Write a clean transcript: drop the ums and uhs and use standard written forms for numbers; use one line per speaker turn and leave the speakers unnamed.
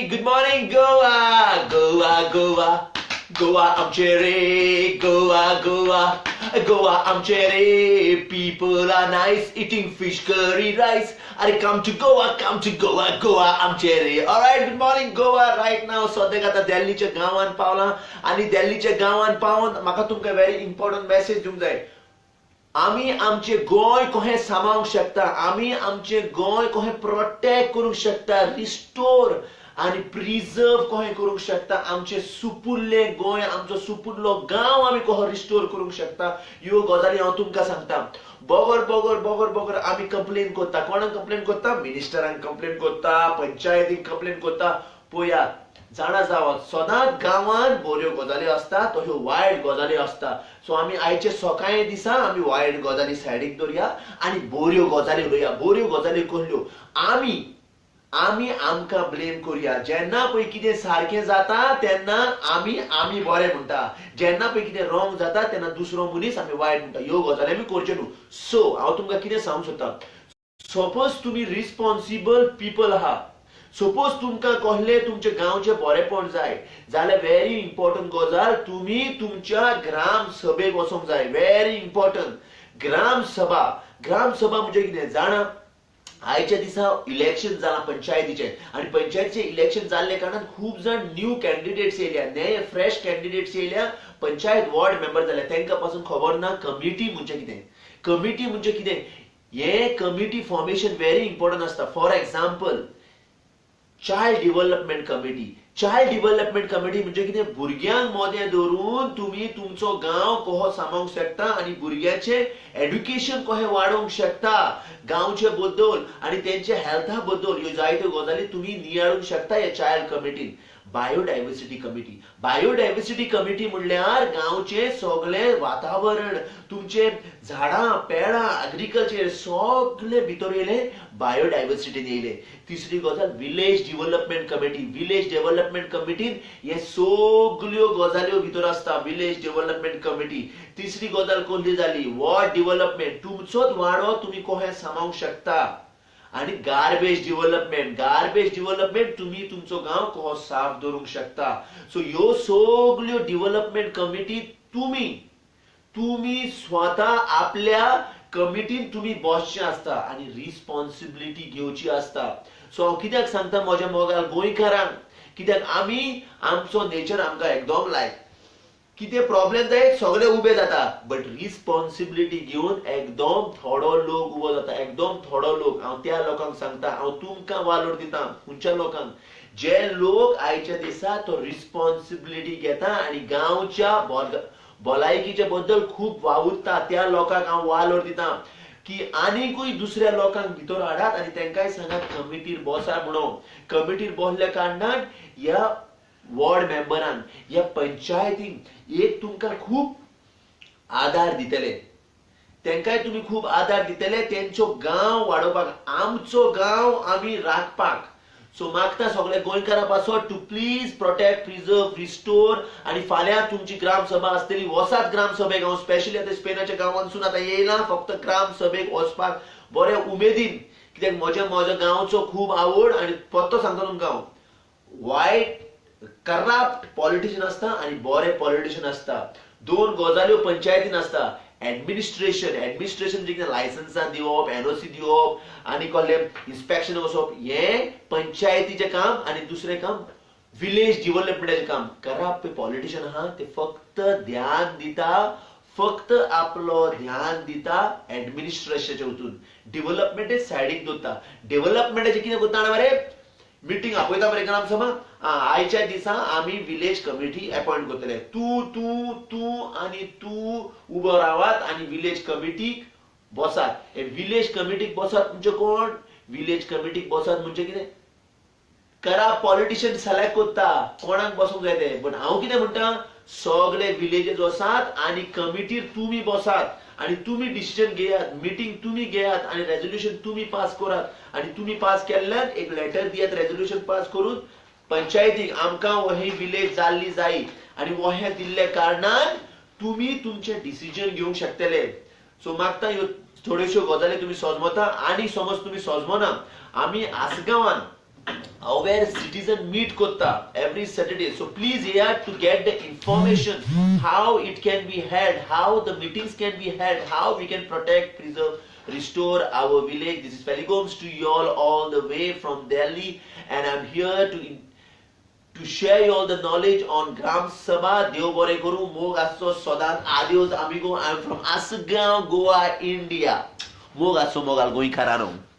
Good morning Goa, Goa Goa Goa आमचे रे, गोवा गोवा गोवा आमचे रे. People are nice, eating fish curry rice. अरे come to Goa, come to Goa, Goa आमचे रे. Alright, good morning Goa. Right now सद्याक आतां दिल्लीच्या गांवान पावलां आनी दिल्लीच्या गांवान पावन म्हाका तुमकां व्हेरी इम्पॉर्टंट मॅसेज दिवंक जाय. आमी आमचे गोंय कशें सांबाळूंक शकता, आमी आमचे गोंय कशें प्रोटेक्ट करूंक शकता, रिस्टोर आनी प्रिजर्व कशें करूंक शकता, आमचें सुपुल्लें गोंय, आमचो सुपुल्लो गांव आमी कसो रिस्टोर करूंक शकता, ह्यो गजाली हांव तुमकां सांगता. बगर बगर बगर बगर आमी कंप्लेन करता. कोणाक कंप्लेन करता? मिनिस्टरांक कंप्लेन करता, पंचायतीक कंप्लेन करता. पळयात, जाणा जावात, सदांच गांवांत बऱ्यो गजाली आसता तश्यो वायट गजाली आसता. सो आमी आयचे सकाळी दिसा आमी वायट गजाली सायडीक दवरया आनी बऱ्यो गजाली उलोवया. बऱ्यो गजाली कसल्यो? आमी आमी आमकां ब्लेम करुया. जेन्ना पळय कितें सारकें जाता तेन्ना आमी आमी बरें म्हणटा, जेन्ना पळय कितें रॉंग जाता तेन्ना दुसरो मनीस आमी वायट म्हणटा. ह्यो गजाली आमी करच्यो न्हू. सो हांव तुमकां कितें सांगूंक सोदता, सपोज तुमी रिस्पॉन्सिबल पिपल आहा, सपोज तुमकां कसलें तुमच्या गांवचें बरेंपण जाय जाल्यार व्हेरी इम्पॉर्टंट गजाल, तुमी तुमच्या ग्राम सभेक वचोंक जाय. व्हेरी इम्पॉर्टंट ग्राम सभा. ग्राम सभा म्हणजे कितें जाणा? आयच्या दिसा इलेक्शन जालां पंचायतीचें आनी पंचायतीचें इलेक्शन जाल्ले कारणान खूब जाण न्यू कॅन्डिडेट्स येयल्या, नये फ्रेश कॅन्डिडेट्स येयल्या, पंचायत वॉर्ड मेंबर जाल्या. तांकां पासून खबर ना कमिटी म्हणजे कितें, कमिटी म्हणजे कितें. हें कमिटी फॉर्मेशन व्हेरी इम्पॉर्टंट आसता. For example, child development committee. Child development committee म्हणजे कितें? भुरग्यांक मोदें धरून तुमी तुमचो गांव कसो सांबाळूंक शकता आनी भुरग्याचें एड्युकेशन कशें वाडोवंक शकता, गांवचे बद्दल आनी तेंच्या हेल्था बद्दल ह्यो जायत्यो गजाली तुमी नियाळूंक शकता ह्या चायल्ड कमिटीन. Biodiversity committee. बायोडायवर्सिटी कमिटी म्हणल्यार गांवचें सगळें वातावरण, तुमचें झाडां पेडां, एग्रीकल्चर सगळें भितर येयलें, बायोडायवर्सिटीन येयलें. तिसरी गजाल village development committee. Village development कमिटीन हे सगल्यो गजाल्यो भितर आसता विलेज डेव्हलपमेंट कमिटी. तिसरी गजाल कसली जाली? Ward development. तुमचोच वाडो तुमी कशें सांबाळूंक शकता. आनी गार्बेज डेव्हलपमेंट. गार्बेज डेव्हलपमेंट तुमी तुमचो गांव कसो साफ दवरूंक शकता. सो ह्यो सगल्यो डेव्हलपमेंट कमिटी तुमी तुमी स्वता आपल्या कमिटीन तुमी बसचें आसता आनी रिस्पॉन्सिबिलिटी घेवची आसता. सो हांव कित्याक सांगता म्हज्या मोगाल गोंयकारांक, कित्याक आमी आमचो नेचर आमकां एकदम लायक, कितें प्रॉब्लेम जायत सगळे उबे जाता, बट रिस्पॉन्सिबिलिटी घेवन एकदम थोडो लोक उबो जाता, एकदम थोडो लोक. हांव त्या लोकांक सांगता, हांव तुमकां वालोर दिता, खंयच्या लोकांक, जे लोक आयच्या दिसा तो रिस्पॉन्सिबिलिटी घेता आनी गांवच्या भलायकीच्या बद्दल खूब वावुरता, त्या लोकांक हांव वालोर दिता की आनीकूय दुसऱ्या लोकांक भितर हाडात आनी तांकांय सांगात कमिटीर बसा म्हणून. कमिटीर बसल्या कारणान ह्या वॉर्ड मेंबरान, ह्या पंचायतींक एक तुमकां खूब आदार दितले, तांकांय तुमी खूब आदार दितले तेंचो गांव वाडोवपाक, आमचो गांव आमी राखपाक. सो मागता सगळे गोंयकारां पासत to please protect, preserve, restore. आनी फाल्यां तुमची ग्रामसभा आसतली, वसात ग्रामसभेक. हांव स्पेशली आतां स्पेनाच्या गांवांतसून आतां येयलां फक्त ग्रामसभेक वचपाक बऱ्या उमेदीन, कित्याक म्हज्या म्हज्या गांवचो खूब आवड. आनी पत्तो सांगता तुमकां हांव, वायट करप्ट पॉलिटिशियन आसता आनी बरे पॉलिटिशियन आसता. दोन गजाल्यो पंचायतीन आसता. एडमिनिस्ट्रेशन, एडमिनिस्ट्रेशन जे कितें लायसन्सां दिवप, एनओसी दिवप आनी कसलें इन्स्पेक्शन वचप, हें पंचायतीचें काम. आनी दुसरें काम विलेज डिव्हलपमेंटाचें काम. करप्ट पॉलिटिशियन आहा ते फक्त ध्यान दिता, फक्त आपलो ध्यान दिता एडमिनिस्ट्रेशनाच्या वचून, डिव्हलपमेंट सायडीक दवरता. डिव्हलपमेंटाचें कितें करता मरे, मिटींग आपयता मरे ग्रामसभा, आयच्या दिसा आमी विलेज कमिटी अपॉयंट करतले, तूं तूं तूं आनी तूं उबो रावात आनी विलेज कमिटीक बसात. हे विलेज कमिटीक बसात म्हणजे कोण? विलेज कमिटीक बसात म्हणजे कितें? करा पॉलिटिशियन सिलेक्ट करता कोणाक बसूंक जाय ते. बट हांव कितें म्हणटा, सगळे विलेजीस वसात आनी कमिटीर तुमी बसात आनी तुमी डिसिजन घेयात, मिटींग तुमी घेयात आनी रेजोल्युशन तुमी पास करात. आनी तुमी पास केल्ल्यान एक लेटर दियात रेजोल्युशन पास करून पंचायतीक, आमकां वही विलेज जाल्ली जाय. आनी वहें दिल्ल्या कारणान तुमी तुमचें डिसिजन घेवंक शकतले. सो मागता ह्यो थोड्योश्यो गजाली तुमी सोजमता. आनी समज तुमी सोजमना, आमी आसगांवान अवेर सिटीजन मीट करता every Saturday. So please येयात to get the information how it can be held, how the meetings can be held, how we can protect, preserve, restore our village. This is Feli Gomes to you all the way from Delhi, and I'm here to share you all the knowledge on Gram Sabha. देव बरें करूं, मोग आसचो सदांच. Adios amigo. I am from Assagao, Goa, India. मोग आसचो मोगाल गोंयकारांनो.